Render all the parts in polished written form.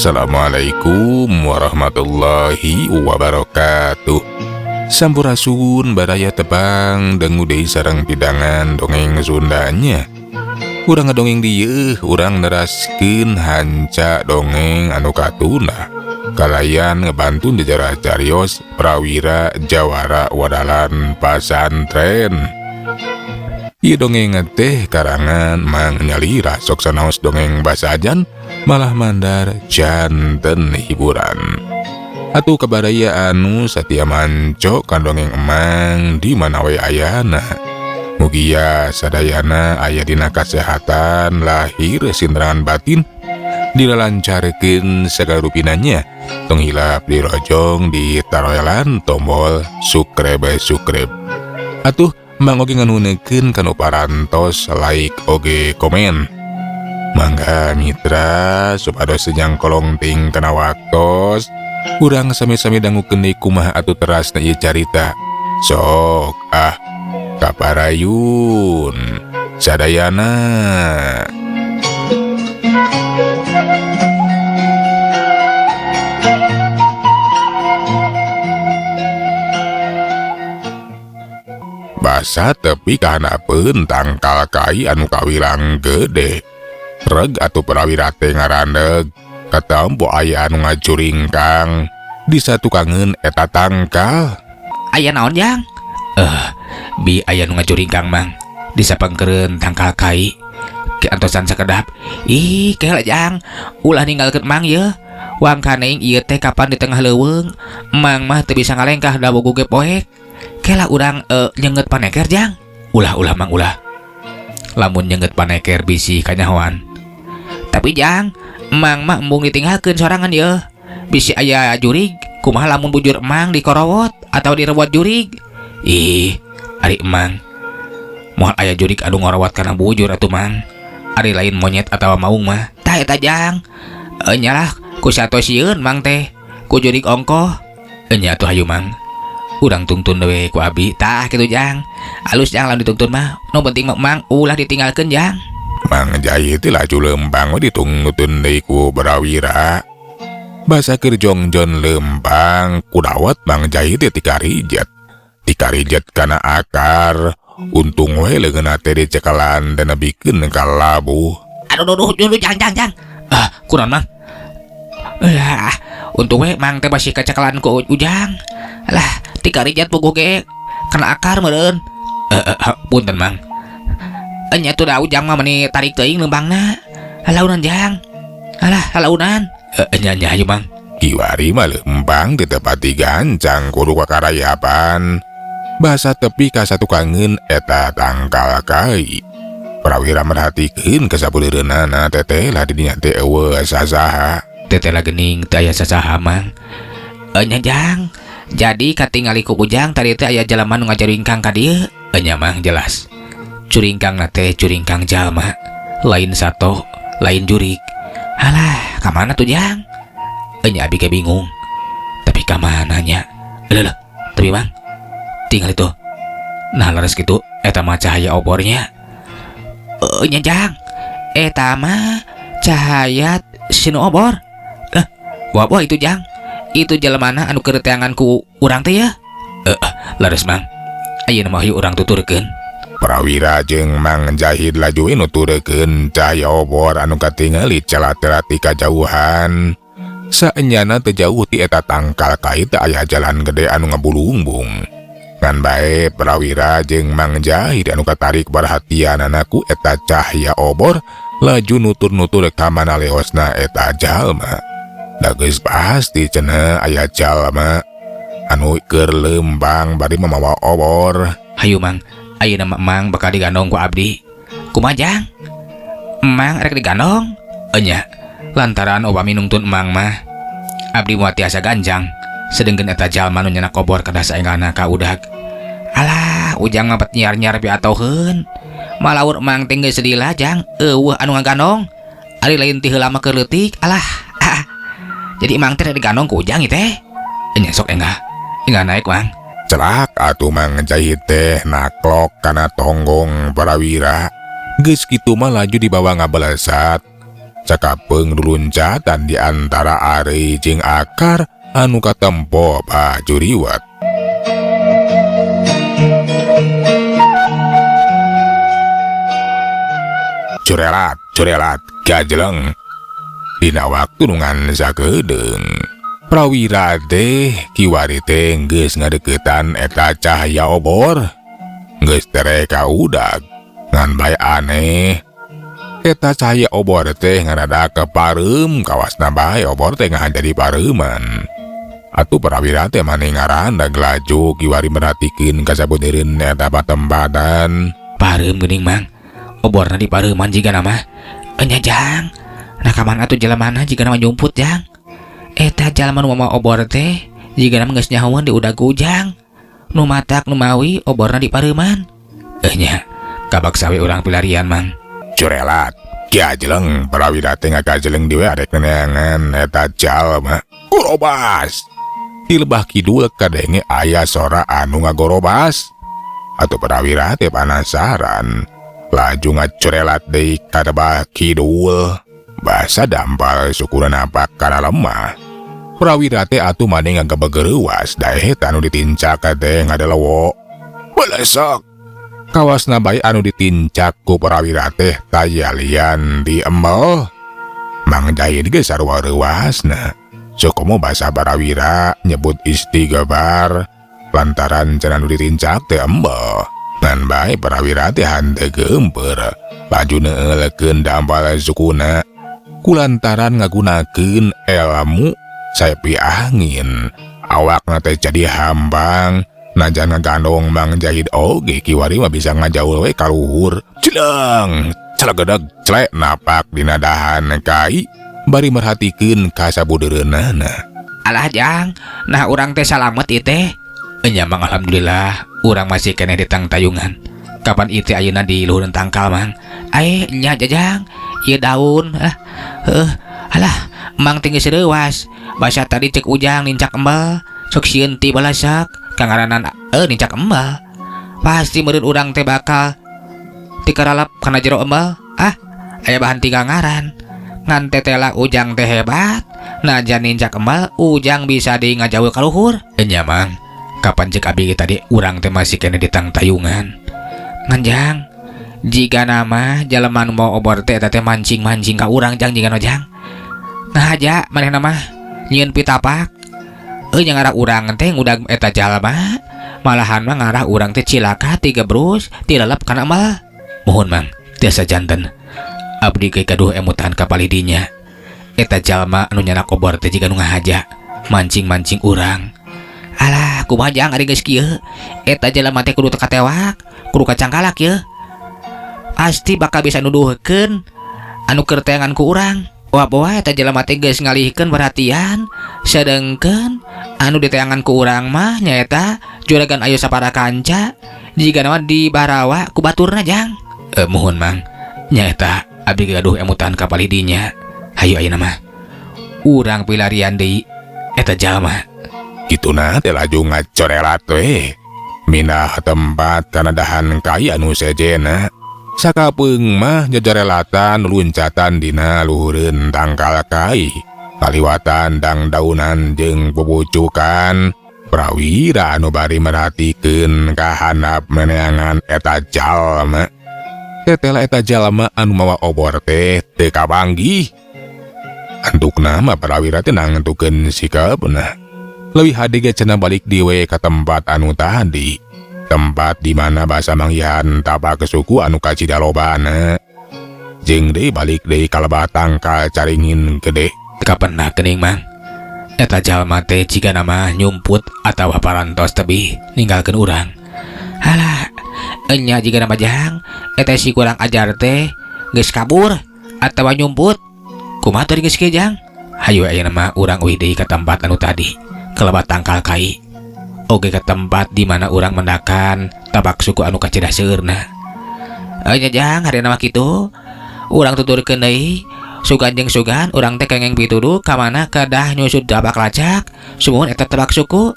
Assalamualaikum warahmatullahi wabarakatuh. Sampurasun baraya, tepang dangu deui sareng pidangan dongeng Sundanya. Urang ngadongeng dieu, urang neraskeun hanca dongeng anu katuna kalayan ngebantu jejarah carios prawira jawara wadalan pasantren. Ieu dongeng teh karangan Mang Nyalira, sok sanaos dongeng basajan malah mandar janten hiburan. Atuh ka baraya anu satia manco kan dongeng emang di mana we ayana. Mugia sadayana aya dina kasehatan lahir sinterangan batin, dilalancarkeun sagala rupinanya. Tong hilap dirojong ditaroelan tombol subscribe subscribe. Atuh Mang oge nganuhunkeun kanu parantos like oge komen. Mangga mitra, supados kolong ting kana waktos. Urang sami-sami dangukeun deui kumaha atuh terasna ieu carita. Sok ah, kaparayun sadayana. Basa tepi kahanapeun tangkal kai anu kawilang gede. Reg atuh prawira teh ngarandeg, katempo aya anu ngajuringkang di satukangeun eta tangkal. Aya naon, Jang? Bi aya nu ngajuringkang, Mang, di sapangkeureun tangkal kai. Ke antosan sakedap. Ih, kela Jang, ulah ninggalkeun Mang ye. Wangkaning ieu teh kapan di tengah leuweung, Mang mah teu bisa ngalengkah da bogo ge poek. Kela urang nyenget paneker, Jang. Ulah, ulah, Mang, ulah. Lamun nyenget paneker bisi kanyahoan. Tapi Jang, Mang mah embung ditinggalkeun sorangan ye. Bisi aya jurig, kumaha lamun bujur Emang dikorowot atau direwot jurig? Ih, ari Emang. Moal aya jurig anu ngorowot kana bujur atuh, Mang. Ari lain monyet atawa maung mah. Tah eta, Jang. Nyalah ku sato sieun Mang teh. Ku jurig ongkoh. Nya atuh hayu, Mang. Urang tungtun we ku abi. Tah kitu, Jang. Alus, Jang, lamun ditungtun mah. Nu penting mah Mang ulah ditinggalkeun, Jang. Mang Jahid teh laju lempang we ditungtun deui ku Prawira. Basa keur jongjon lempang ku dawet Mang Jahid teh tikarijat. Tikarijat kana akar. Untung we leungeunna teh dicekalan dan nebikeun ka labuh. Aduh, duh, duh, duh, Jang, Jang, Jang. Ah, kunaon, Mang? Lah, untung we Mang teh masih kacekalan ku Ujang. Lah, tikarijat puguh ge kana akar meureun. Punten, Mang. Nya tuh da Ujang mah meni tarik teuing leumpangna. Halaunan, Jang. Alah, halaunan. Nya nya hayu, Mang. Kiwari mah lempang teu tepati gancang kudu kakarayapan. Basa tepi ka satukangeun eta tangkal kai. Prawira merhatikeun ka sabeuleureunnana, teteh lah di dinya teh eueuh sasaha. Teteh lah geuning teu aya sasaha, Mang. Nya Jang. Jadi katingali ku Ujang tadi teh aya jalma nu ngajuringkang ka dieu. Nya, Mang, jelas. Curingkangna teh curingkang jalma, lain sato, lain jurig. Halah, ka mana tuh, Jang? Nya abi ge bingung. Tapi ka mana nya? Leuh, tapi Mang, tinggal itu. Nah, leres kitu eta mah cahaya obornya. Nya Jang, eta mah cahaya sinu obor. Wah, wah itu, Jang. Itu jelema anu keur teangan ku urang teh ya. Leres, Mang. Ayeuna mah hayu urang tuturkeun. Prawira jeung Mang Jahid laju nuturkeun cahaya obor anu katingali celat-celat ti kajauhan. Saenyana teu jauh ti eta tangkal kai teh aya jalan gede anu ngabulungbung. Ngan bae Prawira jeung Mang Jahid anu katarik perhatianana ku eta cahaya obor laju nutur-nutur ka mana leosna eta jalma. Da geus pasti cenah aya jalma anu keur leumpang bari mamawa obor. Hayu, Mang, ayeuna mah Mang bakal digandong ku abdi. Kumaha, Jang? Emang rek digandong? Enya, lantaran upami nungtun Emang mah abdi moal tiasa ganjang. Sedengkeun eta jalma nu nyenak obor kada saenggana ka udag. Alah, Ujang mah bet nyiar-nyiar piatoheun. Malaur Emang teh geus sedih, Jang, eueuh anu ngagandong. Ari lain ti heula mah keur leutik. Alah, ah. Jadi Emang teh digandong ku Ujang ieu teh. Enya sok enggah. Enggah naik, Mang. Celak atuh Mang Jahid teh naklok kana tonggong Prawira. Geus kitu mah laju dibawa ngabalesat. Cakapeung luluncatan di antara areuy jeung akar anu katempo bajuriwet. Curelat, curelat, gajeleng. Dina waktu nu ngan sakedeung. Prawira teh kiwari teh geus ngadeukeutan eta cahaya obor. Geus tere kaudag. Ngan bae aneh. Eta cahaya obor teh ngarada kepareum kawasna bae obor teh ngahan jadi pareuman. Atuh prawira teh maneh ngarandag laju kiwari merhatikeun kasabeudeureuan eta patempatan. Pareum geuning Mang. Oborna di pareuman jiga nama. Enya jang. Nah kaman atuh jelemana jiga nama nyumput jang. Eta jalma nu mawa obor teh jiga nama geus nyahoeun di udag ujang. Nu matak nu mawi oborna di pareuman. Enya kabaksa we urang pilarian Mang. Curelat, gajeleng prawira teh ngagajeleng di we arek neangan eta jalma. Gorobas. Di lebah kidul kadenge aya sora anu ngagorobas. Atuh prawira teh panasaran. Laju ngacurelat deui ka lebah kidul. Basa dampal sukuna napak kana lemah. Prawira teh atuh maneh ngagebegereuwas daeh anu ditincak teh ngadelewo. Belesok. Kawasna bae anu ditincak ku prawira teh tayalian di embel. Mang Jahid ge sarua reuasna. Sukomo basa prawira nyebut istighfar lantaran cenah nu ditincak teh embel. Ngan bae prawira teh henteu geumpeur. Laju neulekeun dampal sukuna. Kulantaran ngagunakeun elmu saepi angin. Awakna teh jadi hambang. Najan ngagandong Mang Jahid oge kiwari mah bisa ngajaul we ka luhur. Celeng, celegedeg celek napak dina dahan kai bari merhatikeun ka sabudeureunana. Alah jang, nah urang teh salamet ieu teh. Enya Mang alhamdulillah urang masih keneh di tangtayungan. Kapan ieu teh ayeuna di luhureun tangkal Mang? Ae nya jajang, ieu daun. Heuh, alah Mang teh geus reuas. Basa tadi cek ujang nincak embel, sok sieun ti balasak kangaranan nincak embel. Pasti meureun urang teh bakal tikaralap kana jero embel. Ah, aya bahan tiga ngaran. Ngan tetela ujang teh hebat. Najan nincak embel, ujang bisa di ngajauh ka luhur. Enya Mang, kapan cek abi tadi urang teh masih kene di tangtayungan. Nganjang, jika nama jalema nu mau obor teh eta teh mancing-mancing ka urang jang jiga nojang. Nah aja manehna mah nyieun pitapak. Nya ngarah urang teh ngudag eta jalma, malahan mah ngarah urang teh cilaka tigebrus tilalep kana embel. Mohon Mang, tiasa janten. Abdi ge gaduh emutan ka palidinya. Eta jalma anu nyanak obor teh jiga nu ngahaja, mancing-mancing urang. Alah, kumaha jang ari geus kieu? Eta jalma teh kudu teu katewak, kudu kacangkalak yeuh. Pasti bakal bisa nuduhkeun anu keur teangan ku urang. Wah, boa eta jelema teh geus ngalihkeun perhatian, sedengkeun anu diteangan ku urang mah nyaeta juragan Ayu sapara kanca jiga nama dibarawa ku baturna jang. Muhun Mang, nyaeta abdi gaduh emutan ka palidinya. Hayu ayeuna mah urang pilarian deui eta jalma. Kituna teh laju ngacorelat we. Minah tempat kana dahan kai anu sejena. Sakapeung mah jajorelatan luncatan dina luhureun tangkal kai. Kaliwatan dangdaunan jeung pupucukan. Prawira anu bari merhatikeun ka handap meneangan eta jalma. Tetela eta jalma anu mawa obor teh teu kapanggih. Antukna mah prawira teh nangtukeun sikapna. Leuwih hade ge cenah balik deui ka tempat anu tadi. Tempat di mana basa manggihan tapak suku anu kacida lobana. Jeung deui balik deui ka lebah tangkal caringin gede. Kapenah geuning Mang. Eta jalma teh jiga nama nyumput atawa parantos tebih ninggalkeun urang. Halah, enya jiga nama jang, eta si kurang ajar teh geus kabur atawa nyumput. Kumaha teh geus kieu jang? Hayu ayeuna mah urang uih deui ka tempat anu tadi, ka lebah tangkal kai. Oge ka tempat di mana urang mendakan tabak suku anu kacida seueurna. Enya jang, harina mah kitu. Urang tuturkeun deui. Sugan jeung sugan urang teh kengeng pituduh ka mana kedah nyusud tabak lacak. Sumuhun eta tabak suku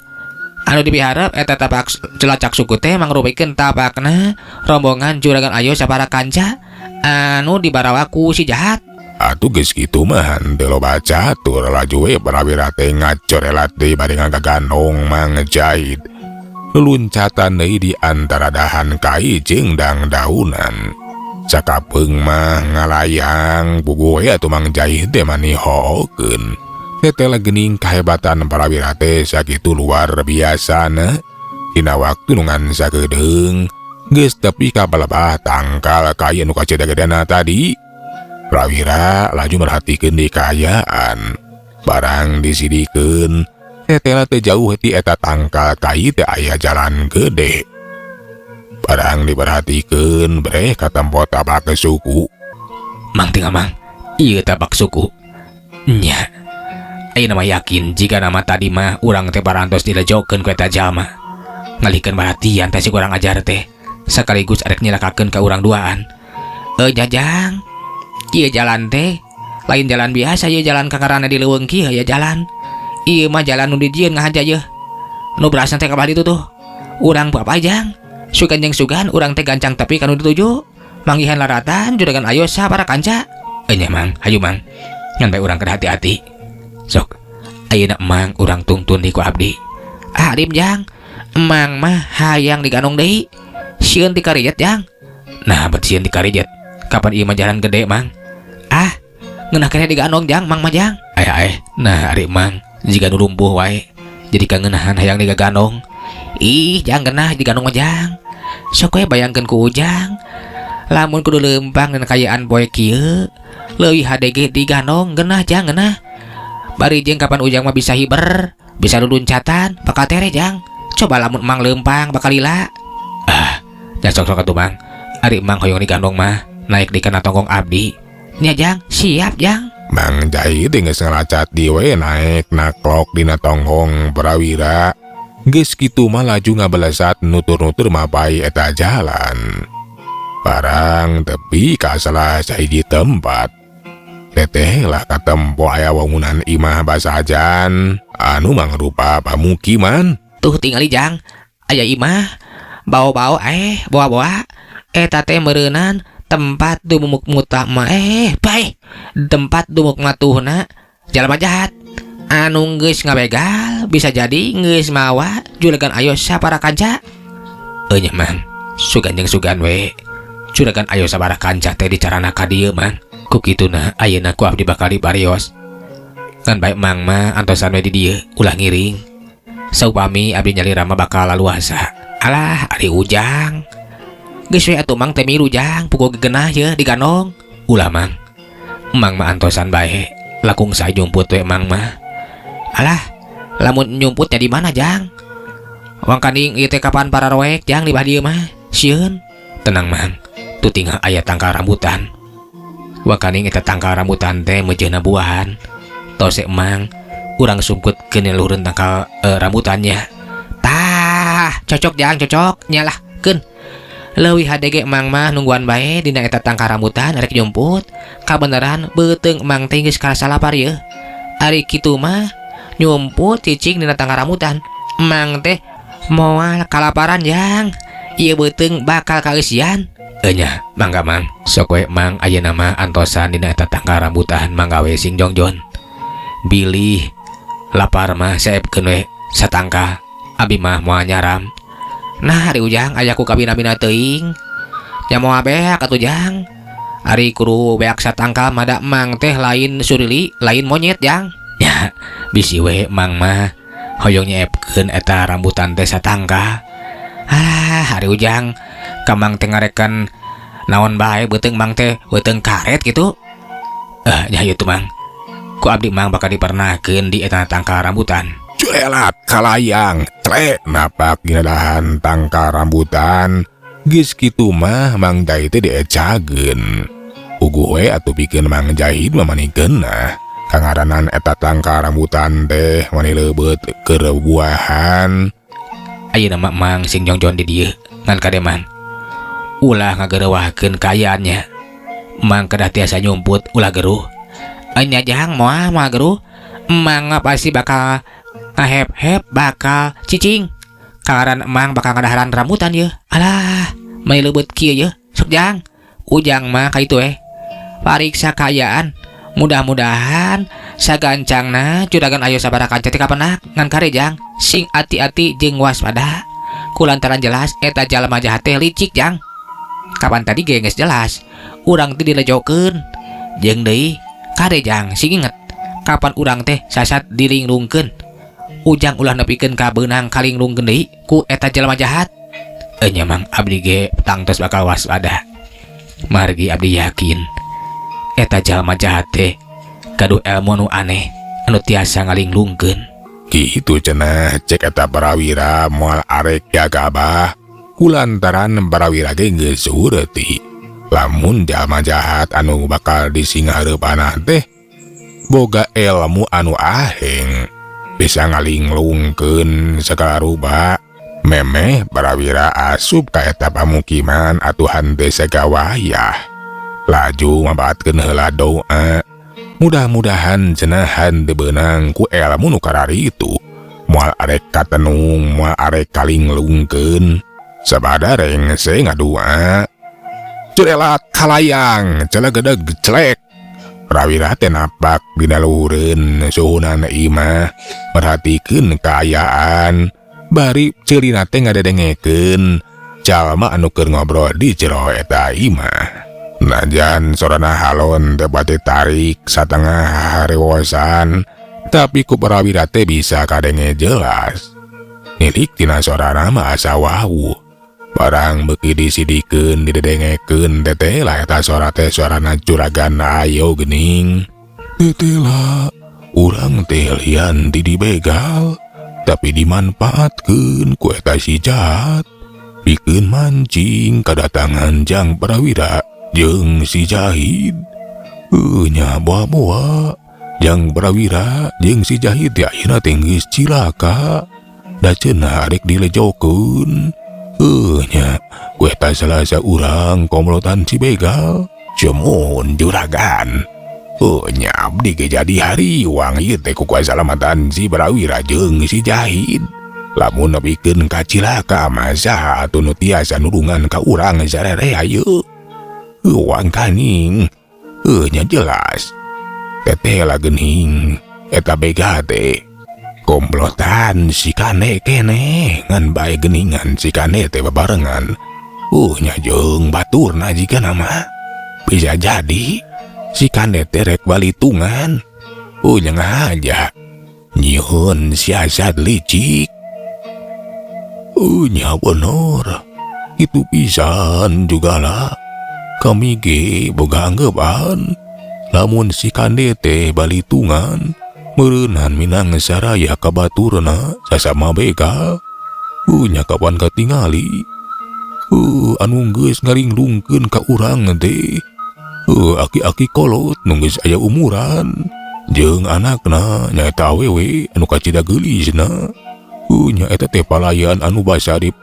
anu dipiharep eta tabak celacak suku teh mangrupikeun tabakna rombongan juragan Ayo sapara kanca anu dibarawa ku si jahat. Atuh geus kitu mah henteu loba catur, laju we Prawira teh ngacorelat deui bari ngagandong Mang Jahid. Luncatan deui di antara dahan kai jeung dangdaunan. Sakapeung mah ngalayang puguh we atuh Mang Jahid teh mani hohokeun. Tetela geuning kahebatan Prawira teh sakitu luar biasana. Dina waktu nu ngan sakedeung geus tepi ka palebah tangkal kai anu kacida-gedena tadi. Prawira laju merhatikeun di kaayaan. Barang disidikeun, tetela teu jauh ti eta tangkal kai teh aya jalan gede. Barang diperhatikeun breh katempo tapak suku. Mang tinggal mang, ieu tapak suku. Nya. Ayeuna mah yakin jika nama tadi mah urang teh parantos dilejokeun ku eta jalma. Ngalihkeun perhatian teh si kurang ajar teh. Sekaligus arek nyilakakeun ka urang duaan. Jajang. Ieu jalan teh lain jalan biasa, ieu jalan kakarana di leuweung kieu ya jalan. Ieu mah jalan nu dijieun ngahaja yeuh. Nu berasna teh ka ditu tuh. Urang apa jang? Sugan jeung sugan urang teh gancang tapi kanu dituju. Manggihan laratan juragan ayo sabaraha kanca. Nya mang, hayu mang. Ngan bae urang kedah hati-hati. Sok, ayeuna emang urang tungtun di ku abdi. Ah, alim jang. Emang mah hayang digandong deui. Sieun ti karijet jang. Nah, bet sieun ti karijet. Kapan ieu mah jalan gede mang? Ah, ngeunah keneh digandong jang, mang mah jang. Aya nah ari mang jiga nu lumpuh wae. Jadi kangeunahan hayang digagandong. Ih, jang geunah digandong mah jang. Sok we bayangkeun ku ujang. Lamun kudu leumpang dan kayaan poe kieu, leuwih hade ge digandong geunah jang geunah. Bari jeung kapan ujang mah bisa hiber, bisa luluncatan, bakal tere jang. Coba lamun emang leumpang bakal lila. Ah, nya sok-sok atuh mang. Ari emang hoyong digandong mah naik di kana tonggong abdi. Nya jang, siap jang. Mang Jahid geus ngalacat di we naik naklok dina tonggong Prawira. Geus kitu mah laju ngabelesat nutur-nutur mapai eta jalan. Barang tepi ka salah sahiji tempat. Teteh lah katempo aya wangunan imah basajan anu mangrupa pamukiman. Tuh tingali jang, aya imah bawa-bawa bawa-bawa eta teh meureunan tempat dumuk muta mah bae tempat dumuk matuhna jalma jahat anu geus ngabegal bisa jadi geus mawa juragan ayo sabaraha kanca. Nya mang, sugan jeung sugan we juragan ayo sabaraha kanca teh dicarana ka dieu mang. Ku kituna ayeuna ku abdi bakal diparios. Ngan bae mang mah antosan we di dieu ulah ngiring. Saupami abdi nyalira mah bakal laluasa. Alah ari ujang. Geus we atuh mang teh milu jang puguh gegenah ye digandong. Ulah mang. Mang mah antosan bae lakung sae nyumput we mang mah. Alah lamun nyumputnya di mana jang? Wangkaning ieu teh kapan para roek jang di bah dieu mah. Sieun. Tenang mang. Tuh tinggal aya tangkal rambutan. Wangkaning eta tangkal rambutan teh meujeuna buahan. Tos emang urang sungkutkeun luhureun tangkal rambutannya. Tah, cocok jang, cocok. Nyalahkeun. Leuwih hade ge emang mah nungguan bae dina eta tangkal rambutan arek nyumput. Kabeneran beuteung emang teh geus karasa lapar yeuh. Ari kitu mah nyumput cicing dina tangkal rambutan. Emang teh moal kalaparan jang. Ieu beuteung bakal kaeusian. Nya, mangga mang. Sok we mang ayeuna mah antosan dina eta tangkal rambutan mangga we sing jongjon. Bilih lapar mah seepkeun we satangkal. Abi mah moal nyaram. Nah, ari ujang aya ku kabina-bina teuing. Nya moal beak atuh jang. Ari kudu beak satangkal mah da mang teh lain surili, lain monyet jang. Ya, bisi we mang mah hoyong nyeepkeun eta rambutan teh satangkal. Ah, ari ujang ka mang teh ngarekan naon bae beuteung mang teh beuteung karet gitu. Nya ieu tuh mang. Ku abdi mang bakal dipernahkeun di eta tangkal rambutan. Cuelat kalayang, trek napak dina dahan tangkal rambutan. Geus kitu mah Mang Jahid teh diecageun. Puguh we atuh pikeun Mang Jahid mah mani geunah. Kangaranan eta tangkal rambutan teh mani leubeut keur buahan. Ayeuna mah mang sing jongjon di dieu ngan kade mang. Ulah ngagereuwahkeun kaayaannya. Mang kedah tiasa nyumput ulah geruh. Enya jang moal moal geruh. Mang mah pasti bakal ngahep-hep bakal cicing. Kangaran emang bakal ngadaharan rambutan ye. Alah, mani leubeut kieu ye. Sok jang. Ujang mah ka itu Pariksa kaayaan. Mudah-mudahan sagancangna Juragan Ayo sabaraha kanca teh kapenak ngan kade, Jang, sing ati-ati jeung waspada kulantaran jelas eta jalma jahat teh licik, Jang. Kapan tadi ge geus jelas urang teh dilejokeun. Jeung deui kade, Jang, sing inget kapan urang teh sasat dilinglungkeun. Ujang ulah nepikeun ka beunang kalinglungkeun deui ku eta jalma jahat. Enya, Mang, abdi ge tangtos bakal waspada margi abdi yakin eta jalma jahat teh gaduh ilmu nu aneh anu tiasa ngalinglungkeun. Gitu cenah cek eta Parawira moal arek gagabah kulantaran Parawira ge geus hureuti lamun jalma jahat anu bakal disinghareupanna teh boga ilmu anu aheng bisa ngalinglungkeun segala rupa. Memeh Parawira asup ka eta pamukiman atuh henteu sagawayah laju mabaatkeun heula doa, mudah-mudahan cenah henteu beunang ku ilmu nu kararitu, moal arek katenung, moal arek kalinglungkeun. Sabada rengse ngadua, cerelat kalayang celegedeg celek. Prawira teh napak dina luhureun suhunan imah merhatikeun kaayaan bari ceulina teh ngadedengekeun jalma anu keur ngobrol di jero eta imah. Najan sorana halon teh bade tarik satengah harewosan, tapi ku Prawira teh bisa kadenge jelas. Nilik tina sorana mah asa wawuh. Barang beuki disidikeun didedengekeun, teteh lah eta sora teh suarana Juragan Ayo geuning. Tetela urang teh lian ti dibegal tapi dimanfaatkeun ku eta si jahat pikeun mancing kadatangan Jang Prawira jeung si Jahid. Nya boa-boa Jang Prawira jeung si Jahid ya ayeuna teh geus cilaka da cenah arek dilejokeun. Nya ku eta salah saurang komplotan si begal. Cemun juragan. Nya abdi ge jadi hariwang ieu teh ku kasalamatan si Prawira jeung si Jahid. Lamun nepikeun ka cilaka mah saha atuh nu tiasa nulungan ka urang sarere ieu? Wangkaning. Nya jelas. Teteh lah geuning eta begal teh komplotan si Kane kene ngan bae geningan si Kane teh bebarengan. Nya jeung baturna jika nama bisa jadi si Kane teh rek balitungan. Nya ngahaja nyieun siasat licik. Nya bener itu pisan juga lah. Kami ge boga anggapan lamun si Kande teh balitungan meureunan minang saraya ka baturna sasama begal. Nya kapan katingali anu geus ngalinglungkeun ka urang teh aki-aki kolot nu geus aya umuran jeung anakna nyaeta awewe anu kacida geulisna. Nya eta teh palayan anu basarip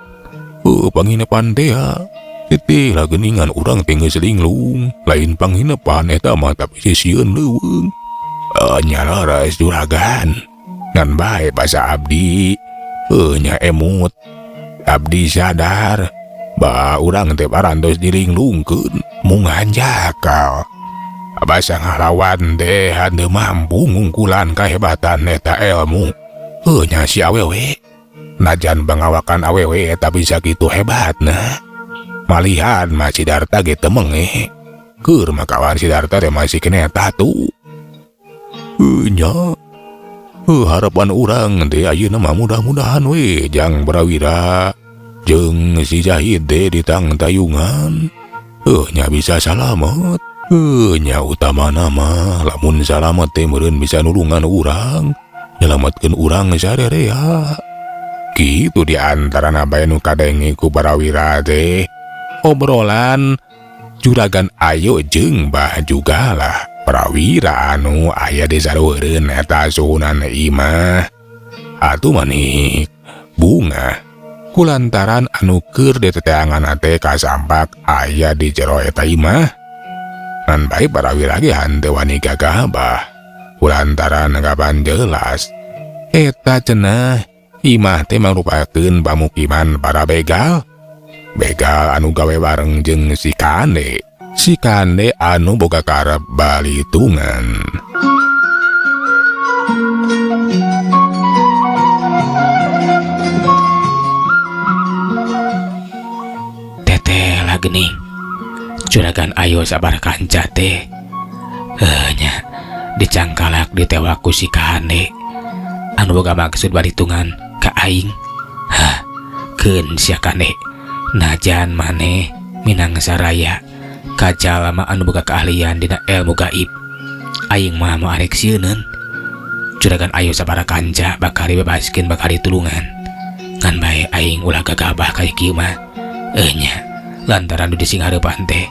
panginepan teh. Teteh lah geuningan urang teh geus linglung, lain panginepan eta mah tapi sisieun leuweung. Nya leres, juragan, ngan bae basa abdi nya emut abdi sadar ba urang teh parantos dilinglungkeun mung hanjakal basa ngalawan teh henteu mampu ngungkulan kahebatan eta ilmu. Nya si awewe najan pangawakan awewe eta bisa kitu hebatna. Malihan mah Sidarta ge teu menge keur mah kawan Sidarta teh masih kene tatu. Nya harapan urang teh ayeuna mah mudah-mudahan we Jang Prawira jeung si Jahid teh ditangtayungan nya bisa salamet. Nya utamana mah lamun salamet teh meureun bisa nulungan urang, nyelametkeun urang sarerea. Kitu di antara bae nu kadenge ku Parawira teh obrolan Juragan Ayo jeung Bah Jugalah Prawira anu aya di saluhureun eta suhunan imah. Atuh manik bunga kulantaran anu keur diteteangan teh kasampak aya di jero eta imah. Ngan bae Parawira ge henteu wani gagabah kulantaran kapan jelas eta cenah imah teh mangrupakeun pamukiman para begal begal anu gawe bareng jeung si Kane. Si Kande anu boga karep balitungan. Teteh lah gening. Juragan Ayo sabar kanca teh. Nya dicangkalak ditewak ku si Kande. Anu boga maksud balitungan ka aing. Hah, keun sia Kande. Najan maneh minang saraya kajalma anu boga keahlian dina ilmu gaib. Aing mah moal arek sieuneun. Juragan Ayo sabara kanca bakal dibebaskeun bakal ditulungan. Ngan bae aing ulah gagabah kaya kieu mah. Nya lantaran nu disingharapan teh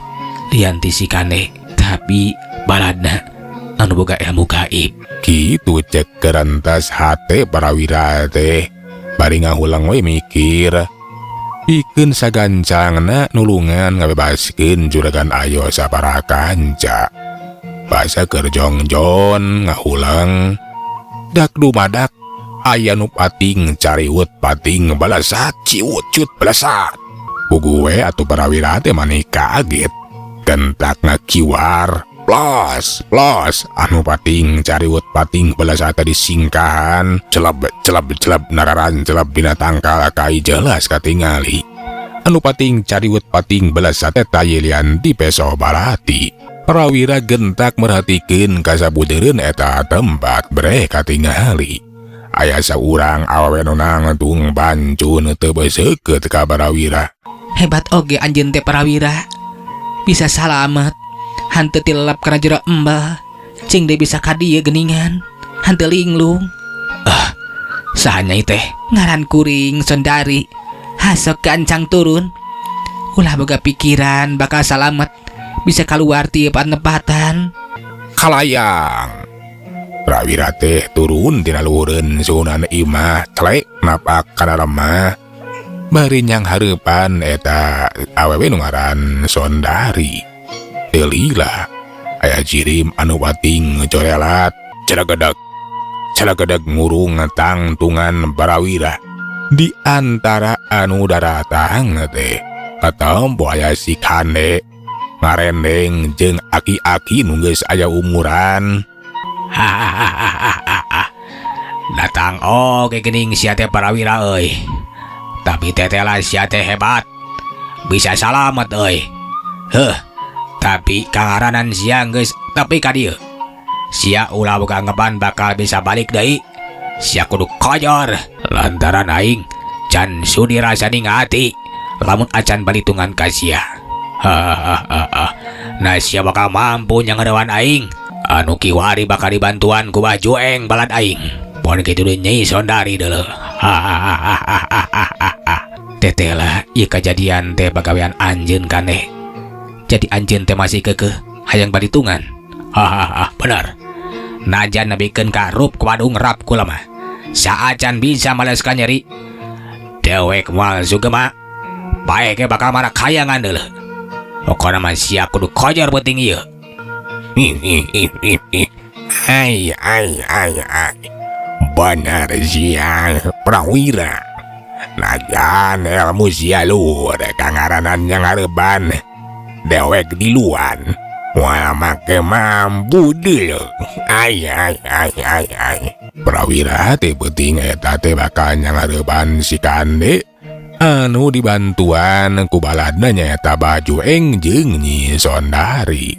lian ti si Kande tapi baladna anu boga ilmu gaib. Kitu cek kerentas hate parawira teh bari ngahulang we mikir. Pikeun sagancangna nulungan ngabebaskeun Juragan Ayo sabara kanca. Basa keur jongjon ngahulang dak dumadak aya nu pating cariwut pating balasat ciwut cut balasat. Puguh we atuh parawira teh maneh kaget. Gentak ngakiwar plos plos anu pating cariwut pating balasat disingkahan celeb celeb celeb nararan celeb dina tangkal kai jelas katingali. Anu pating cariwut pating balasat eta yelian di peso barati. Prawira gentak merhatikeun kasabudereun eta tempat breh katingali. Aya saurang awewe nu nangtung bancun teu beuseukeut ka Parawira. Hebat oge anjeun teh Parawira. Bisa salamet. Hanteu tilelap kana jero embel. Cing deui bisa ka dieu geuningan. Hanteu linglung. Saha nyai teh? Ngaran kuring Sondari. Hasok gancang turun. Ulah boga pikiran bakal salamet. Bisa keluar ti panepatan. Kalayang. Prawira teh turun tina luhureun suhunan imah celek napak kana lemah. Bari nyang hareupan eta awewe nu ngaran Sondari. Teu lila aya jirim anu pating corelat celegedag. Celegedag ngurung tangtungan Parawira. Di antara anu daratang teh katempo aya si Kande ngarendeng jeung aki-aki nu geus aya umuran. Hahaha. Datang oge geuning sia teh Parawira euy. Tapi tetela sia teh hebat. Bisa salamet euy. Heuh. Tapi kangaranan sia geus tepi ka dieu. Sia ulah boga anggapan bakal bisa balik deui. Sia kudu kojor lantaran aing can sudi rasani ngati lamun acan balitungan ka sia. Hahaha. Nah sia bakal mampu nyangarewan aing. Anu kiwari bakal dibantuan ku Bah Jueng balad aing. Pon kitu deui Nyai Sondari deuleu. Hahaha. Tetela ieu kajadian teh bagawean anjeun kaneh. Jadi anjeun teh masih keukeuh hayang balitungan. Hahaha, bener. Najan nebikeun ka rup kuadung rap kula mah. Saacan bisa maleskan nyeri. Dewek moal sugema. Bae ge bakal mana kayangan deuleu. Pokona mah sia kudu kojor beuting ieu. Ai ai ai ai. Bener sia Prawira. Najan ilmu sia luhur kangaranan nyangareban. Dewek diluan. Moal make mampu deuleu. Ai ai ai ai ai. Prawira teh beuting eta teh bakal nyangareban si Kande anu dibantuan ku baladna nyaeta Bajueng jeung Nyi Sondari.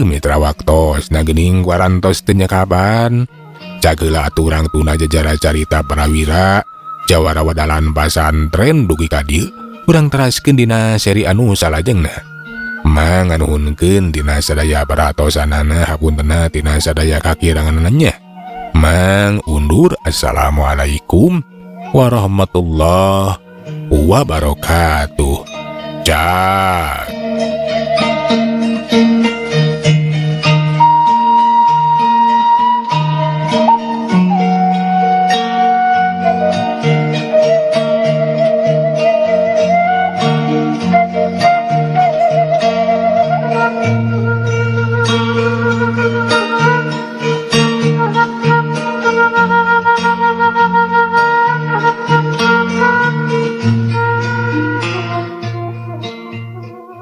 Mitra waktosna geuning warantos teu nyakaban. Cageula aturang tuna jajara carita Prawira jawara wadalan pasantren dugi ka dieu urang teraskeun dina seri anu salajengna. Manganuhunkeun dina sadaya paratosanana hapuntenna tina sadaya kakiranganna nya. Mang undur. Assalamualaikum warahmatullahi wabarakatuh. Cas.